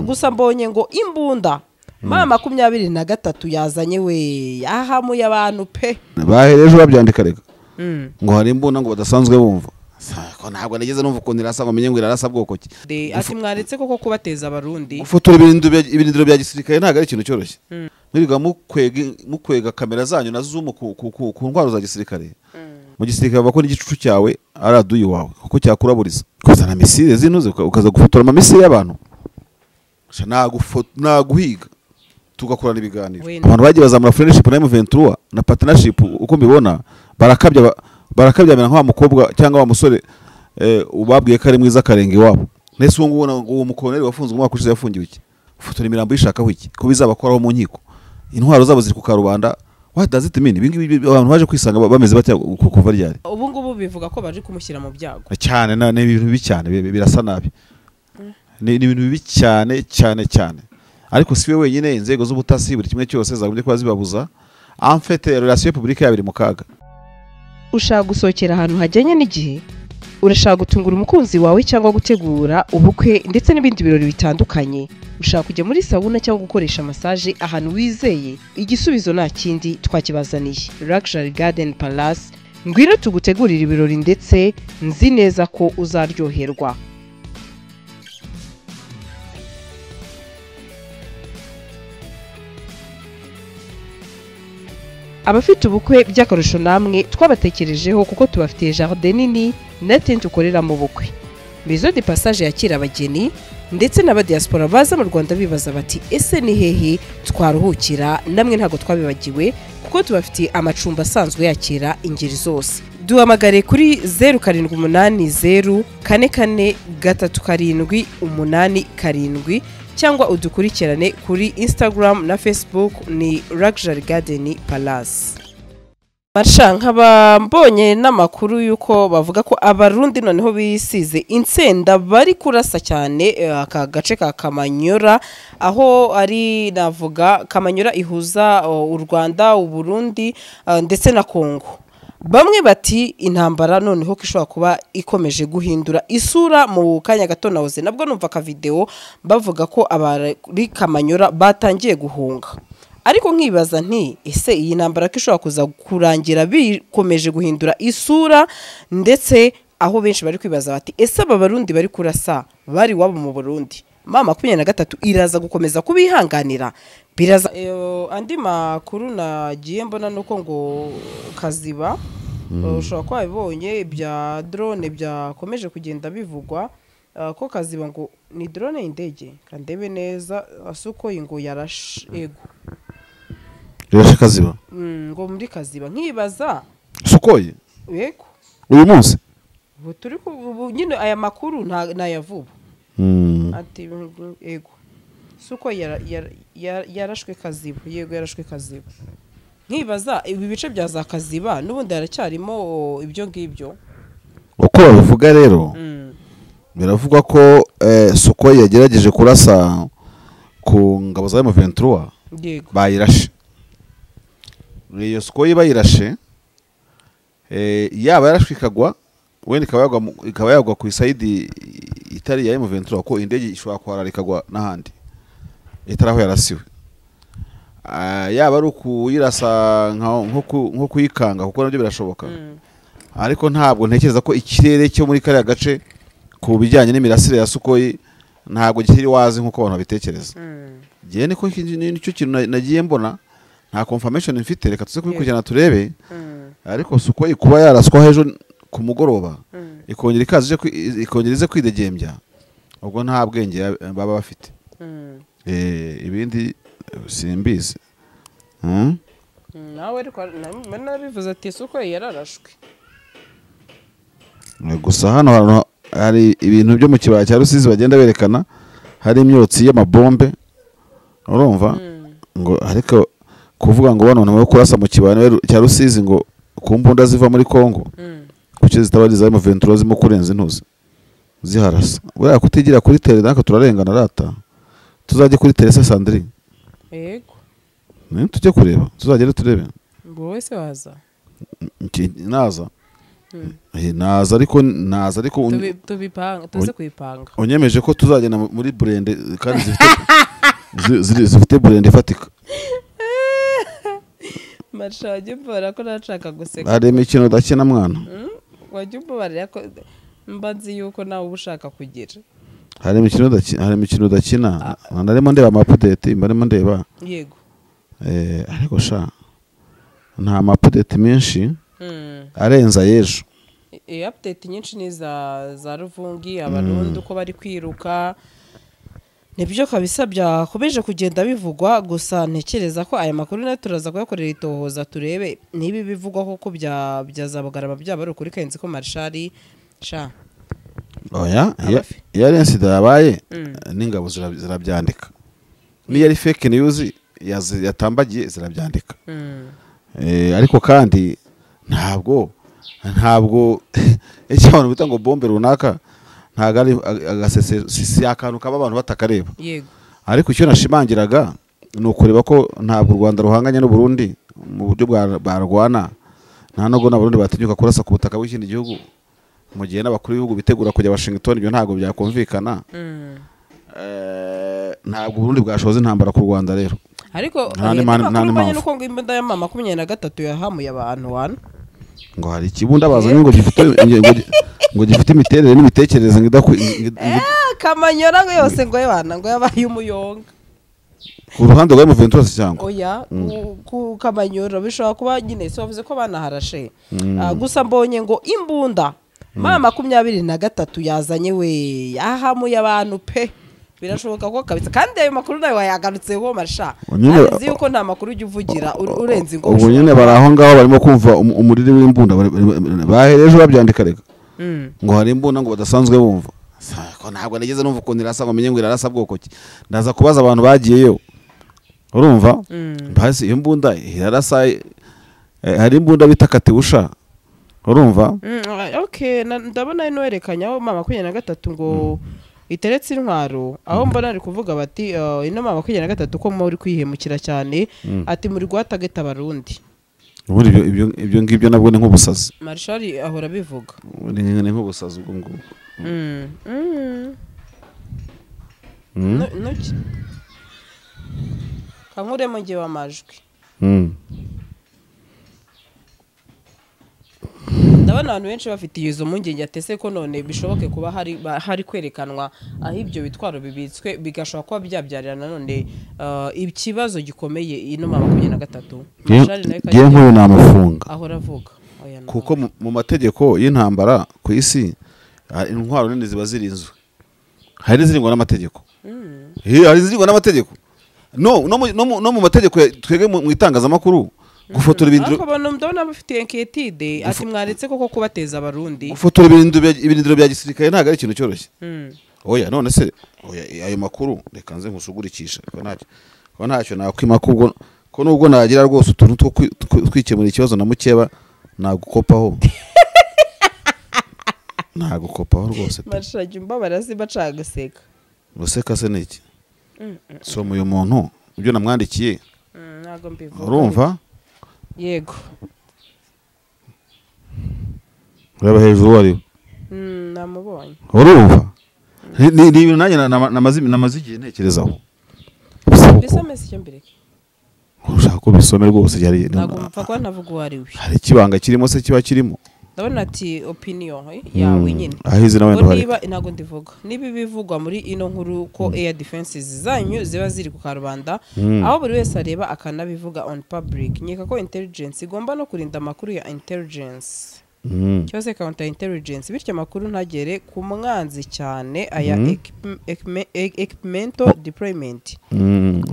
Gusa mbonye ngo imbunda mama 23 yazanye we yahamuye abantu pe. Bahereje babyandika reka ngo hari imbunda ngo badasanzwe bumva. Ko ntabwo nageze numva ukuntu irasa ngo menye ngo irarasa bwoko ki. Ati mwaretse koko kubateza abarundi. Gufotora ibirindiro bya gisirikare ntabwo ari ikintu cyoroshye. Mwirirwa mukwega kamera zanyu na zoom ku ntwaro za gisirikare. Mu gisirikare bako n'igicucu cyawe araduyi wawe kuko cyakuraburiza. Kuzana misile zinuze ukaza gufotora ama misile y'abantu. Naguhiga tugakorana ibiganiro. Abantu bagiye bazamura friendship na M23 na partnership uko mbibona barakabya barakabyamira nka mukobwa cyangwa wa musore ubabwiye ko ari mwiza karenge iwabo. Nese uwo nguwo uwo mukoneri wafunzwe umwaka ushize yafungiwe iki? Ufotora imirambo yishakaho iki? Ko bizabakoraho mu nkiko. Intwaro zabo ziri ku karubanda. What does it mean? Ibingi abantu baje kwisanga bameze batya kuva ryari. Ubu ngubu bivuga ko baje kumushyira mu byago. Cyane na ni ibintu bibi cyane birasa nabi. Ni ibintu bibi cyane cyane cyane. Ariko si we wenyine, inzego z'ubutasi buri kimwe cyose zagombye kuba zibabuza. En fait relation publique yabiri mu kaga. Ushaka gusohokera ahantu hajyanye n'igihe, urashaka gutungura umukunzi wawe cyangwa gutegura ubukwe ndetse n'ibindi birori bitandukanye, ushaka kujya muri sauna cyangwa gukoresha massage ahantu wizeye, igisubizo nta kindi twakibazaniye. Luxury Garden Palace, ngwino tugutegurira ibirori ndetse nzi neza ko uzaryoherwa. Abafite ubukwe by'akarusho namwe twabatekerejeho kuko tubafitiye jardin nini na tente ukorera mu bukwe. Maison de passage yakira abageni ndetse n'aba diaspora baza mu Rwanda bibaza bati ese ni hehe twaruhukira, namwe ntago twabibagiwe kuko tubafitiye amacumbi asanzwe yakira ingeri zose. Duhamagare kuri 0780 44 37 87 cyangwa udukurikirane kuri Instagram na Facebook ni Luxury Garden Palace. Marsha nkaba mbonye n'amakuru yuko bavuga ko abarundi noneho bisize insenda bari kurasa cyane aka gace ka Kamanyura, aho ari navuga Kamanyura ihuza u Rwanda, u Burundi ndetse na Kongo. Bamwe bati intambara noneho kishobora kuba ikomeje guhindura isura. Mu kanya gato nahoze nabwo numva ka video bavuga ko abari Kamanyura batangiye guhunga. Ariko nkibaza nti ese iyi ntambara kishobora kuza kurangira bikomeje guhindura isura, ndetse aho benshi bari kwibaza bati ese aba barundi bari kurasa bari wabo mu Burundi, mama 23 iraza gukomeza kubihanganira biraza. Andi makuru nagiye mbona nuko ngo Kaziba ushobora kuba wabibonye ibya drone byakomeje kugenda bivugwa ko Kaziba ngo ni drone y'indege kandebe neza asuko ngo yarashe ego yarashe Kaziba ngo muri Kaziba nkibaza sukoye yego uyu munsi ubu turi nyine aya makuru ntayavuba ati ego suko yarashwe Kaziba yego yarashwe Kaziba. Nkibaza ibi bice bya za Kaziba n'ubundi haracyarimo ibyo ngibyo uko babivuga rero. Biravugwa ko Suko yagerageje kurasa ku ngabo za M23 bayirashe. Iyo Suko bayirashe yaba yarashwe ikagwa wenda ikaba yagwa ku isayidi itari ya M23 ko indege ishobora kwarara ikagwa n'ahandi itaraho yarasiwe. Yaba ari ukuyirasa nko kuyikanga kuko nabyo birashoboka. Ariko ntabwo ntekereza ko ikirere cyo muri kariya gace ku bijyanye n'imirasire ya Sukoyi ntabwo kiri wazi nkuko abantu babitekereza. Giye niko nicyo kintu nagiye mbona, nta confirmation mfite, reka tuze kubikurikirana turebe. Ariko Sukoyi kuba yaraswa hejo ku mugoroba ikongera ikaze ikongera ize kwidegembya, ubwo nta bwenge baba bafite. Ibindi simbizi. Nawe ariko nabivuze ati Sukoyi yararashwe. Gusa hano hari ibintu byo mu kibaya cya Rusizi bagenda berekana hari imyotsi y'amabombe urumva ngo, ariko kuvuga ngo bano bano kurasa mu kibaya cya Rusizi ngo ku mbunda ziva muri Kongo kuki zitabariza M23 zimo kurenza intuzi ziharasa. Buriya kutigira kuri tele nako turarengana rata. Tuzajye kuri tele Sandrine. Yego. Tujye kureba, tuzagere turebe. Ngo wese waza. Naza. Naza ariko naza ariko tubipanga, tuze kuyipanga. Unyemeje ko tuzagenda muri burende kandi zifite zifite burende ifatika. Marsha wajya umbara ko nashaka guseka. Hari imikino udakina mwana. Wajya umbabarira ko mba nzi yuko nawe uba ushaka kugira. Hari imikino udakina, hari imikino udakina. Narimo ndeba amapudeti, mbarimo ndeba. Yego. Ariko sha nta mapudeti menshi arenza yejo. Update nyinshi ni za Ruvungi, abarundi uko bari kwiruka. Nibyo kabisa byakomeje kugenda bivugwa, gusa ntekereza ko aya makuru nayo turaza kuyakorera itohoza turebe niba bivugwa koko byazabugaraba byaba ari ukuri. Kenzi ko Marshal sha oya iyo ari incident yabaye n'ingabo zirabyandika, niyo ari fake news yatambagiye zirabyandika. Ariko kandi ntabwo icyo abantu bita ngo bombe runaka ntago ari agasese, si akantu kaba abantu batakareba. Yego. Ariko icyo nashimangiraga ni ukureba ko ntabwo u Rwanda ruhanganye n'u Burundi mu buryo barwana, nta nubwo n'Abarundi batinyuka kurasa ku butaka bw'ikindi gihugu mu gihe n'abakuru b'ibihugu bitegura kujya Washington, ibyo ntabwo byakumvikana. Ntabwo Burundi bwashoza intambara ku Rwanda rero. Ariko nta nuko ngo imbunda ya mama 23 yahamuye abantu wana ngo hari ikibunda bazanye ngo gifite ngo gifite imiterere n'imitekerereze ngo Kamanyora ngo yose ngo yabana ngo yabaye umuyonga ku ruhande rwa M23 cyangwa oya ku Kamanyora bishobora kuba nyine so bavuze ko banaharashe. Gusa mbonye ngo imbunda mama 23 yazanye we yahamuye abantu pe, birashoboka ko kabisa. Kandi ayo makuru nayo wayagarutseho Marsha, nzi yuko nta makuru ujya uvugira urenze ngo ubu nyine bari aho ngaho barimo kumva umuriri w'imbunda bahereje babyandika reka ngo hari imbunda ngo badasanzwe bumva. Ko ntabwo nigeze numva ukuntu irasa ngo menye ngo irarasa bwoko ki, ndaza kubaza abantu bagiyeyo urumva basi iyo mbunda irarasa. Hari imbunda bita Katyusha urumva. Okay, ndabona ino werekanya aho mama 23 ngo iteretse intwaro, aho mbona ari kuvuga bati ino mama 23 ko muri kwihemukira cyane, ati muri guhatageta abarundi. Ubundi ibyo ngibyo nabwo ni nk'ubusazi. Marshal ahora bivuga. Ni nk'ubusazi ubwo ngubwo. Nuki kankuremo ngiye wamajwi. Ndabona abantu benshi bafite izo mpungenge atese ko none bishoboke kuba hari kwerekanwa aho ibyo bitwaro bibitswe bigashobora kuba byabyarira nanone ikibazo gikomeye ino mama 23. Marshal nawe kagiye nk'uyu namufunga ahora avuga kuko mu mategeko y'intambara ku isi intwaro nini ziba zirinzwe, hari zirindwa n'amategeko. Hari zirindwa n'amategeko no mu mategeko twege mu itangazamakuru gufotora ibindiro. Ariko abantu ndabona bafite inquiétude ati mwaretse koko kubateza abarundi. Gufotora ibindiro bya gisirikare ntago ari ikintu cyoroshye. Oya none se oya ayo makuru reka nze nkusugurikisha ko ntacyo nakwima kubwo ko nubwo nagira rwose utuntu two kwikemura ikibazo na mukeba nagukopaho. Nagukopaho rwose. Marsha jumba simba cagaseka. Guseka se niki? So uyu muntu ibyo namwandikiye ntago mbivuga. Urumva? Yego. Ureba hejuru wari. Namubonye. Urumva? Ni ibintu nanjye namaze igihe ntekerezaho. Bisome si cyo mbireke. Ushaka ko bisome rwose yari ntago mpfa ko ntavuga uwo ari we. Hari ikibanga kirimo se kiba kirimo. Ndabona ati opinion yawe nyine. Ahize nawe ndahari. Niba ntago ndivuga. Niba bivugwa muri ino nkuru ko air defenses zanyu ziba ziri ku karubanda aho buri wese areba akanabivuga on public. Nkeka ko intelligence igomba no kurinda amakuru ya intelligence. Cyose counter intelligence bityo amakuru ntagere ku mwanzi cyane aya equipment deployment.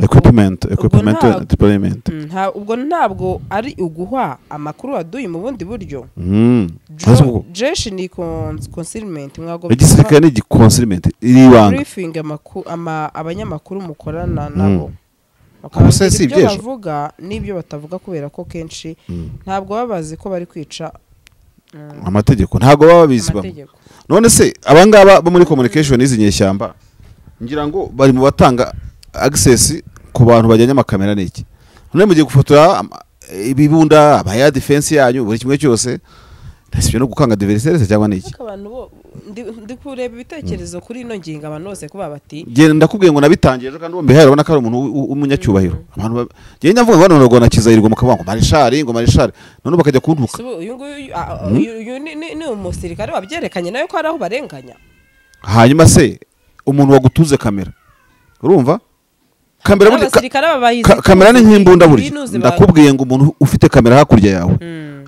Equipment deployment. Ubwo ntabwo ari uguha amakuru aduye mu bundi buryo. Jeshi ni concealment mwago. Igisirikare ni concealment iribanga. Briefing amakuru abanyamakuru mukorana nabo. Ibyo bavuga n'ibyo batavuga kubera ko kenshi ntabwo babazi ko bari kwica amategeko, ntago baba babizi bamwe. None se abangaba bo muri communication izi nyeshyamba ngira ngo bari mu batanga access ku bantu bajyanye amakamera n'iki. None mugiye gufotora ibibunda aba ya defense yanyu buri kimwe cyose Ese no gukanga adversaire se cyangwa niki? Abantu bo ndi kureba ibitekerezo kuri ino ngingo abantu bose kuba bati genda ndakubwiye ngo nabitangiye ejo kandi mbihaye urabona ko ari umuntu w'umunyacyubahiro. Abantu genda mvuga ngo none rwona kizahirwa mukabanga marishari ngo marishari none bakajya kuntuka. Uyu nguyu ni umusirikare wabyerekanye nayo ko ari aho barenganya. Hanyuma se umuntu wagutuze kamera urumva kamera buri kamera ni nk'imbunda buri ndakubwiye ngo umuntu ufite kamera hakurya yawe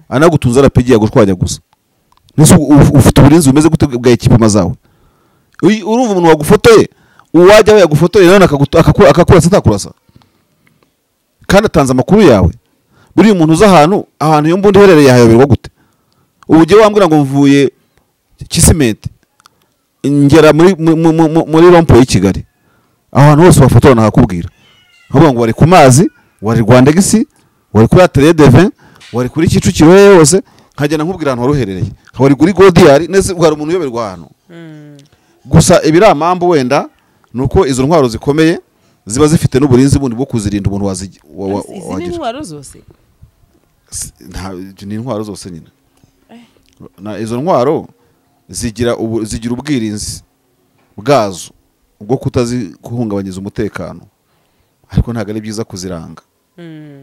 anagutunza RPG yagushwanya gusa. Nese ufite uburinzi bumeze gute bwa ekipoma zawe? Urumva umuntu wagufotoye uwajya we yagufotoye none akakurasa atakurasa kandi atanze amakuru yawe. Buri umuntu uza ahantu iyo mbunda iherereye yahayoberwa gute? Ubu wambwira ngo mvuye Kisimenti ngera muri rompo y'i Kigali, ahantu hose bafotora nahakubwira nkavuga ngo wari ku mazi, wari Rwanda gisi, wari kuri Atelier de Vin, wari kuri Kicukiro hose, nkagenda nkubwira ahantu waruherereye, wari kuri Godiyari nese hari umuntu uyoberwa ahantu. Gusa ibiramambo wenda nuko izo ntwaro zikomeye ziba zifite n'uburinzi bundi bwo kuzirinda umuntu wazigira. Izi ntwaro zose ni intwaro zose nyine. Na izo ntwaro zigira ubwirinzi bwazo bwo kutazihungabanyiza umutekano, ariko ntabwo ari byiza kuziranga.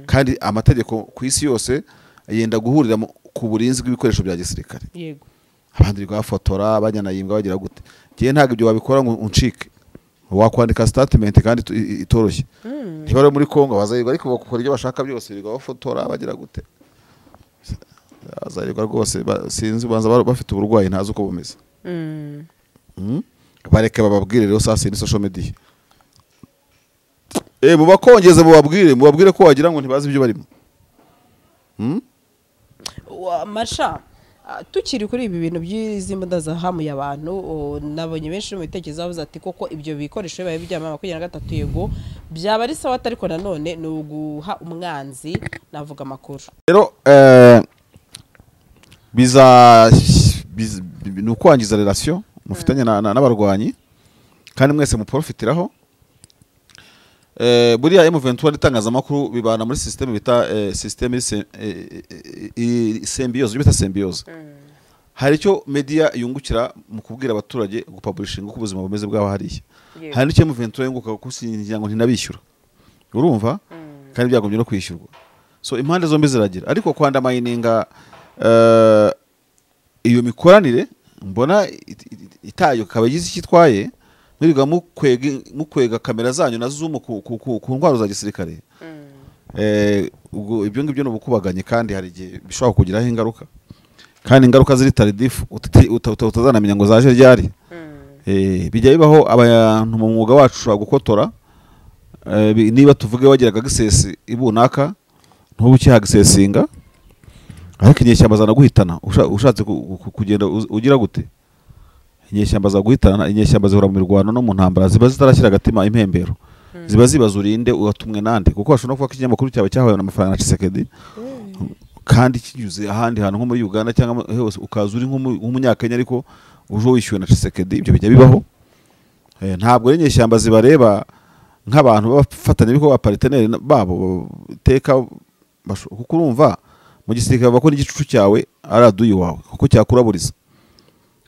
Kandi amategeko ku isi yose yenda guhurira ku burinzi bw'ibikoresho bya gisirikare. Yego. Abandi rwafotora banyanayimbwa bagira gute. Giye ntabwo ibyo wabikora ngo uncike. Wakwandika statement kandi itoroshye. Niba ari muri Kongo bazayirwa ariko bakora ibyo bashaka byose bigafotora bagira gute. Bazayirwa rwose sinzi banza bafite uburwayi ntazi uko bumeze. Bareke bababwire rero sasa ni social media. Mubakongeze mubabwire ko wagira ngo ntibazi ibyo barimo. Masha tukiri kuri ibi bintu by'izimbunda zahamuye abantu nabonye benshi mu bitekerezo bavuze ati koko ibyo bikoresho bibaye byama 23 yego byaba ari sawa ariko nanone ni uguha umwanzi navuga amakuru. Rero biza ni ukwangiza relation mufitanye n'abarwanyi kandi mwese muprofitiraho. Buriya M23 itangazamakuru bibana muri system bita system symbiose bita symbiose. Hari icyo media yungukira mu kubwira abaturage gupublishing uko ubuzima bumeze bwabo hariya. Hari icyo M23 yunguka kusingira ngo ntinabishyura. Urumva? Kandi byagombye no kwishyurwa. So impande zombi ziragira ariko kwanda mayininga iyo mikoranire mbona itayo kabagize ikitwaye mwirirwa mukwega kamera zanyu na zoom ku ntwaro za gisirikare. Ubwo ibyo ngibyo n'ubukubaganye kandi hari igihe bishobora kugiraho ingaruka. Kandi ingaruka ziri tardifu utazanamenya ngo zaje ryari. Bijya bibaho abantu mu mwuga wacu ushobora gukotora niba tuvuge wagiraga access ibunaka ntubu ukihagisesinga ariko inyeshyamba zanaguhitana ushatse kugenda ugira gute. Inyeshyamba zaguhitana, inyeshyamba zihora mu mirwano no mu ntambara ziba zitarashyira agatima impembero. Ziba zibaza urinde ugatumwe nande kuko bashobora no kuvuga ko ikinyamakuru cyawe cyahawe amafaranga na Tshisekedi kandi kinyuze ahandi hantu nko muri Uganda cyangwa hose ukaza uri nk'umunyakenya ariko uje wishyuwe na Tshisekedi. Ibyo bijya bibaho. Ntabwo ari inyeshyamba zibareba nk'abantu bafatanya biko ba partenaire babo teka kuko urumva mu gisirikare bakora igicucu cyawe ari aduyi wawe kuko cyakuraburiza.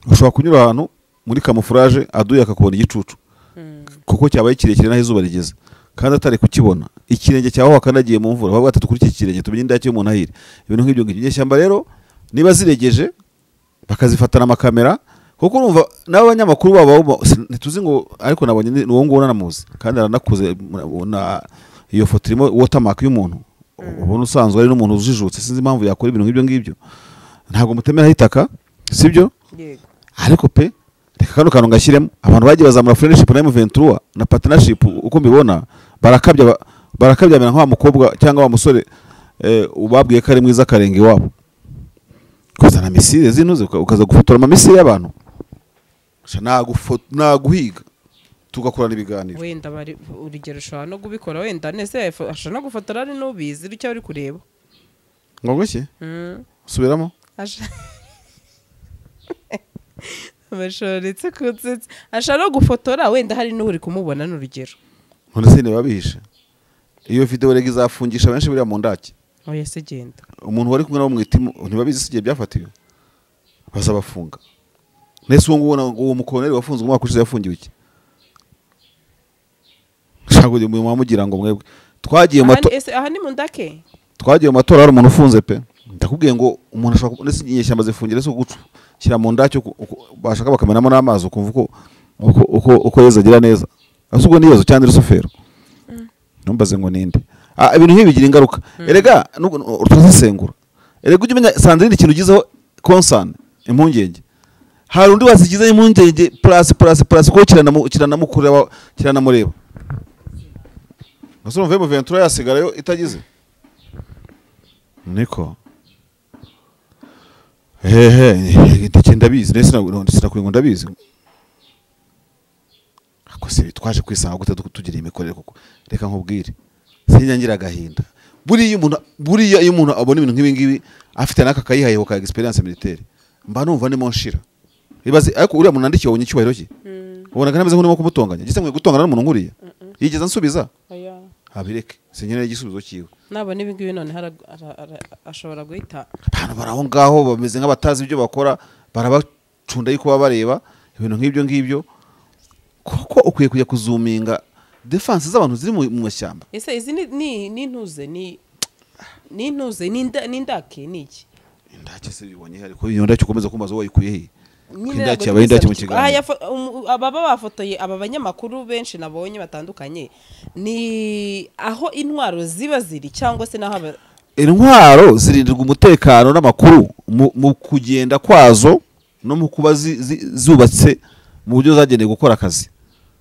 Ushobora kunyura ahantu muri camouflage aduyi akakubona igicucu kuko cyabaye kirekire naho izuba rigeze kandi atari kukibona ikirenge cyawe wakanagiye mu mvura bavuga ati kuri iki kirenge tumenye indake y'umuntu ahire ibintu nk'ibyo ngibyo. Inyeshyamba rero niba ziregeje bakazifatana amakamera kuko urumva n'abanyamakuru babo ntituzi ngo ariko nabonye uwo nguwo nanamuzi kandi aranakuze iyo foto irimo watermark y'umuntu ubona usanzwe ari n'umuntu ujijutse sinzi impamvu yakora ibintu nk'ibyo ngibyo. Ntabwo mutemera hitaka sibyo? Yego. Ariko pe reka kano kantu ngashyiremo abantu bagiye bazamura friendship na M23 na partnership uko mbibona barakabya mera nka mukobwa cyangwa wa musore ubabwiye ko ari mwiza karenge iwabo kuzana misile zinuze ukaza gufotora ama misile y'abantu naguhiga tugakorana ibiganiro. Wenda bari urugero ushobora no kubikora wenda nese ashobora no gufotora ari n'ubizi icyo uri kureba ngo guki subiramo amashoretse kutsetse ashobora no gufotora wenda hari n'uri kumubona n'urugero none se nibabihishe iyo video rega izafungisha benshi buriya mu ndaki. Oya se genda umuntu wari kumwe nabo mu itimu ntibabizi se igihe byafatiwe. Bazabafunga. Nese uwo nguwo uwo mukoloneli wafunzwe umwaka ushize yafungiwe iki? Shaka ujye mwamugira ngo mwebwe twagiye mu aha ni mu ndake. Twagiye mu matora hari umuntu ufunze pe. Ndakubwiye ngo umuntu ashobora nese inyeshyamba zifungira se gucushyira mu ndake bashaka bakamenamo n'amazi ukumva uko Yezu agira neza. Asubwo ni Yezu cyangwa Rusufero. Ntumbaze ngo ninde. Ibintu nk'ibi bigira ingaruka. Erega utazisengura. Erega ujye umenya Sandrine ikintu ugizeho concern impungenge. Hari undi wasigize impungenge plus plus plus ko kiranamukureba kiranamureba. Gasoro mve mu Ventura yasigarayo itagize. Niko. Hehe ndabizi nese sinakuye ngo ndabizi. Ako se twaje kwisanga gute tugira imikorere koko. Reka nkubwire. Sinyangira agahinda. Buriya iyo umuntu abona ibintu nk'ibi ngibi afite naka kayihayeho ka experience militaire. Mba numva ndimo nshira. Ibaze ariko uriya muntu andikiye wabonye icyubahiro cye. Ubona kanameze nk'urimo kumutonganya. Gise mwe gutongana n'umuntu nkuriya. Yigeze ansubiza? Oya. Abireke. Sinkeneye igisubizo cyiwe. Nabona ibi ngibi none ashobora guhita. Abantu baraho ngaho bameze nk'abatazi ibyo bakora, barabacunda yuko babareba ibintu nk'ibyo ngibyo. Koko ukwiye kujya kuzuminga defense z'abantu ziri mu mashyamba. Ese izi ni ntuze ni ntuze ni ndake ni iki? Indake se bibonye ariko iyo ndake ukomeza kumbaza wayikuye he? Indake yabaye indake mu kiganiro. Ababa bafotoye aba banyamakuru benshi nabonye batandukanye ni aho intwaro ziba ziri cyangwa se naho intwaro zirindirwa umutekano n'amakuru mu kugenda kwazo no mu kuba zubatse mu buryo zagenewe gukora akazi.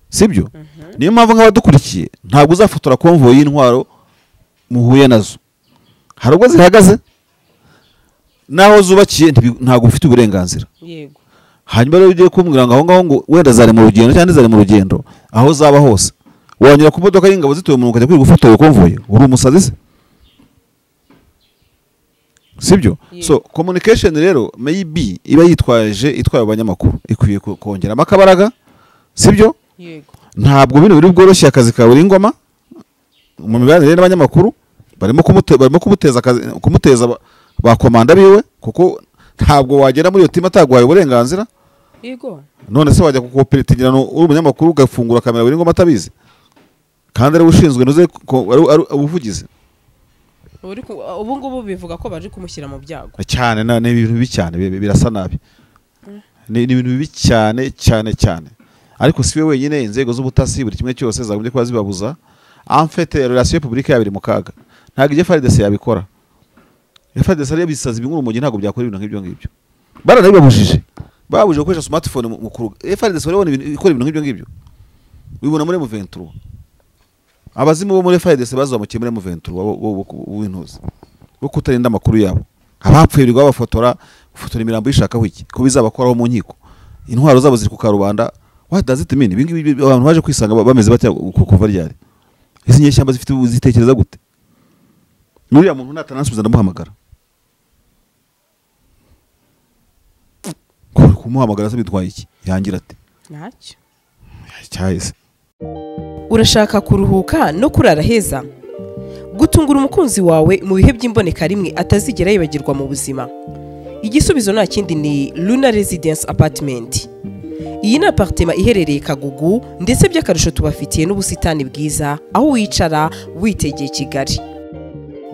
Sibyo? Niyo mpamvu nk'abadukurikiye ntabwo uzafotora konvoyi y'intwaro muhuye nazo. Hari ubwo zihagaze naho zubakiye ntabwo ufite uburenganzira. Yego. Hanyuma rero ugiye kumbwira ngo aho ngaho ngo wenda zari mu rugendo cyangwa zari mu rugendo aho zaba hose wanyura ku modoka y'ingabo zituye mu ukajya kwiga gufotora konvoyi uri umusazi se? Sibyo? So communication rero maybe iba yitwaje itwaye abanyamakuru ikwiye kongera amakabaraga. Sibyo? Yego. Ntabwo bino biri bworoshye akazi ka buri ngoma mu mibanire n'abanyamakuru barimo kumuteza akazi kumuteza ba komanda biwe kuko ntabwo wagera muri iyo team atagwaye uburenganzira. Yego. None se wajya kukoperatingira no uri umunyamakuru ugafungura kamera buri ngoma atabizi kandi ari ushinzwe nuze ubuvugizi. Ubu ngubu bivuga ko baje kumushyira mu byago cyane ni ibintu bibi cyane birasa nabi. Ni ibintu bibi cyane cyane cyane. Ariko si we wenyine inzego z'ubutasi buri kimwe cyose zagombye kuba zibabuza. En fait relation publique yabiri mu kaga. Ntabwo ibyo FARDC yabikora. FARDC ari bisazi bimwe urumogi ntabwo byakora ibintu nk'ibyo ngibyo. Baranabibabujije. Babujije gukoresha smartphone mu kuruga. FARDC barabona ikora ibintu nk'ibyo ngibyo. Wibona muri M23. Abazimu bo muri FARDC bazamukiye muri M23 w'intuzi. Bo kutarinda amakuru yabo. Abapfuye birirwa bafotora, gufotora imirambo yishakaho iki? Ko bizabakoraho mu nkiko. Intwaro zabo ziri ku karubanda. What does it mean? Ibi ngibi abantu baje kwisanga bameze batya kuva ryari. Izi nyeshyamba zifite zitekereza gute? Nuriya muntu natanansubiza ndamuhamagara. Kumuhamagara se bitwaye iki? Yangira ati ntacyo. Cyahise. Urashaka kuruhuka no kurara heza? Gutungura umukunzi wawe mu bihe by'imboneka rimwe atazigera yibagirwa mu buzima. Igisubizo nta kindi ni Luna Residence Apartment. Iyi ni apartment iherereye Kagugu ndetse by'akarusho tubafitiye n'ubusitani bwiza aho wicara witegeye Kigali.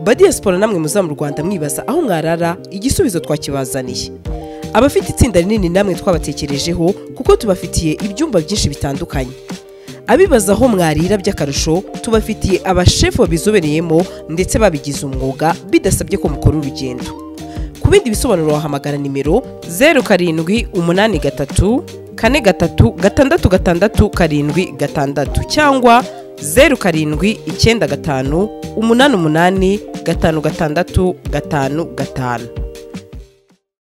Ba diaspora namwe muza mu Rwanda mwibaza aho mwarara, igisubizo twakibazaniye. Abafite itsinda rinini namwe twabatekerejeho kuko tubafitiye ibyumba byinshi bitandukanye. Abibaza aho mwarira by'akarusho tubafitiye abashefu babizobereyemo ndetse babigize umwuga bidasabye ko mukora urugendo. Ku bindi bisobanuro wahamagara nimero 0783 43 66 76 cyangwa 0795 88 56 55.